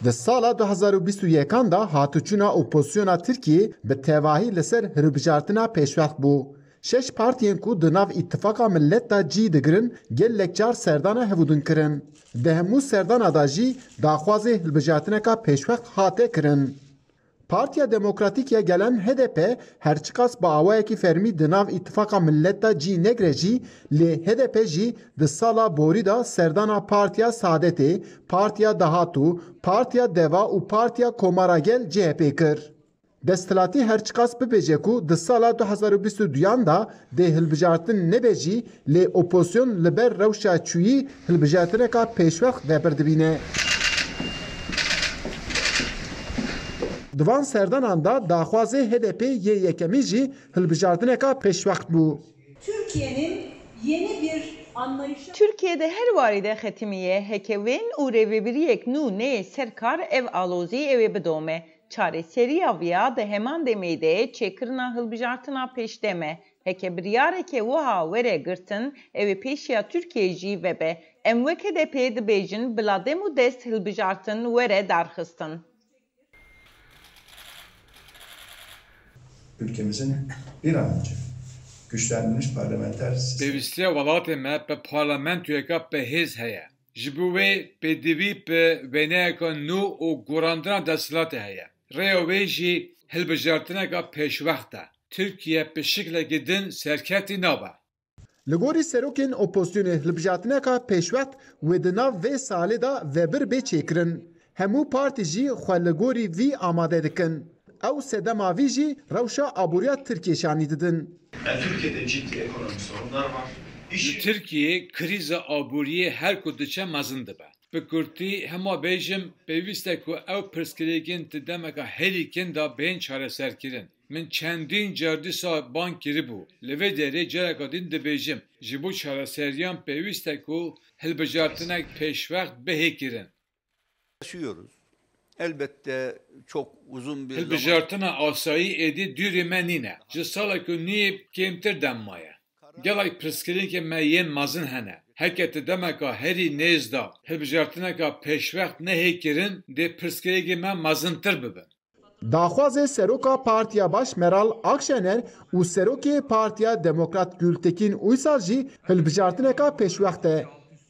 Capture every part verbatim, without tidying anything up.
Di sala du hezar û bîst û yekan de hatûçûna opozisyona Tirkiyê bi tevahî li ser hilbijartina pêşwext bû. Şeş partiyên ku di nav Îttifaka Millet de cî digirin, gelek car serdana hevûdin kirin. Di hemû serdana de jî daxwazê hilbijartineka pêşwext hate kirin. Partiya Demokratîk ya Gelen, H D P, her çiqas bi awayekî fermî di nav Îttifaka Millet de cî negire jî, lê H D P jî di sala borî de serdana Partiya Saadetê, Partiya Dahat û Partiya Deva û Partiya Komara Gel, C H P, kir. Desthilatî her çiqas bibêje ku di sala du hezar û bîst û duyan de dê hilbijartin nebe jî, lê opozisyon li ber rewşa çûyî hilbijartineka pêşwext vebir dibîne. Di van serdanan de daxwazê H D P yê yekemîn jî hilbijartineka pêşwext bû. Türkiye'nin yeni bir anlayışa Tirkiye di her warî de xetimiye, heke wên û rêvebiriyek nû neyê ser kar, ev alozî ew ê bidome. Çareseriya viya di heman demê de çêkirina hilbijartina pêşdem e. Heke biryareke wiha were girtin, ew ê pêşiya Tirkiyeyê jî vebe. Em wek H D P dibêjin bila dem û dest hilbijartin were darxistin. Ülkemizin bir an önce güçlendirilmiş parlamenter sistem Pêwîstiya welatê me bi parlamentoyeka bihêz heye. Ji bo wê pêdivî bi wêneyeka nû û gorandina desthilatê heye. Rêya wê jî hilbijartineka pêşwext e. Tirkiye bi şiklekî din serketî nabe. Li gorî serokên opozisyonê hilbijartineka pêşwext wê di nav vê salê de vebir bê çêkirin. Hemû partî jî xwe li gorî vî amade dikin. Ew sedema vî jî rewşa aboriya Tirkiyê şanî didin. Türkiye'de ciddi ekonomik sorunlar var. Li Tirkiyeyê krîza aboriyê her ku diçe mezin dibe. Bi kurtî hema bêjim, pêwîst e ku ew pirsgirêkên di demeka herî kin de bên çareserkirin. Min çendîn car dîsa bang kiribû. Li vê derê careka din dibêjim, ji bo çareseriyan pêwîst e ku hilbijartinek pêşwext bihê kirin. Yaşıyoruz. Elbette çok uzun bir zaman Hilbijartina asayî êdî dûrî me nîne. Ji salek û nî kêmtir dem maye. Gelek pirsgirêkên me yên mezin hene. Heke di demeka herî nêz de hilbijartineka pêşwext nehê kirin, dê pirsgirêkên me mezintir bibin. Daxwazê Seroka Partiya Baş Meral Akşener û Serokê Partiya Demokrat Gültekin Uysal jî hilbijartineka pêşwext e.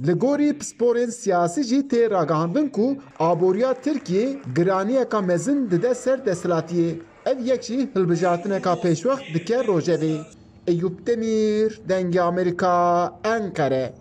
Li gorî pisporên siyasî jî tê ragihandin ku aboriya Tirkiyê giraniyeka mezin dide ser desthilatiyê. Ev yek jî hilbijartineka pêşwext dike rojevê. Eyûp Demîr, Dengê Amerîka, Enqere.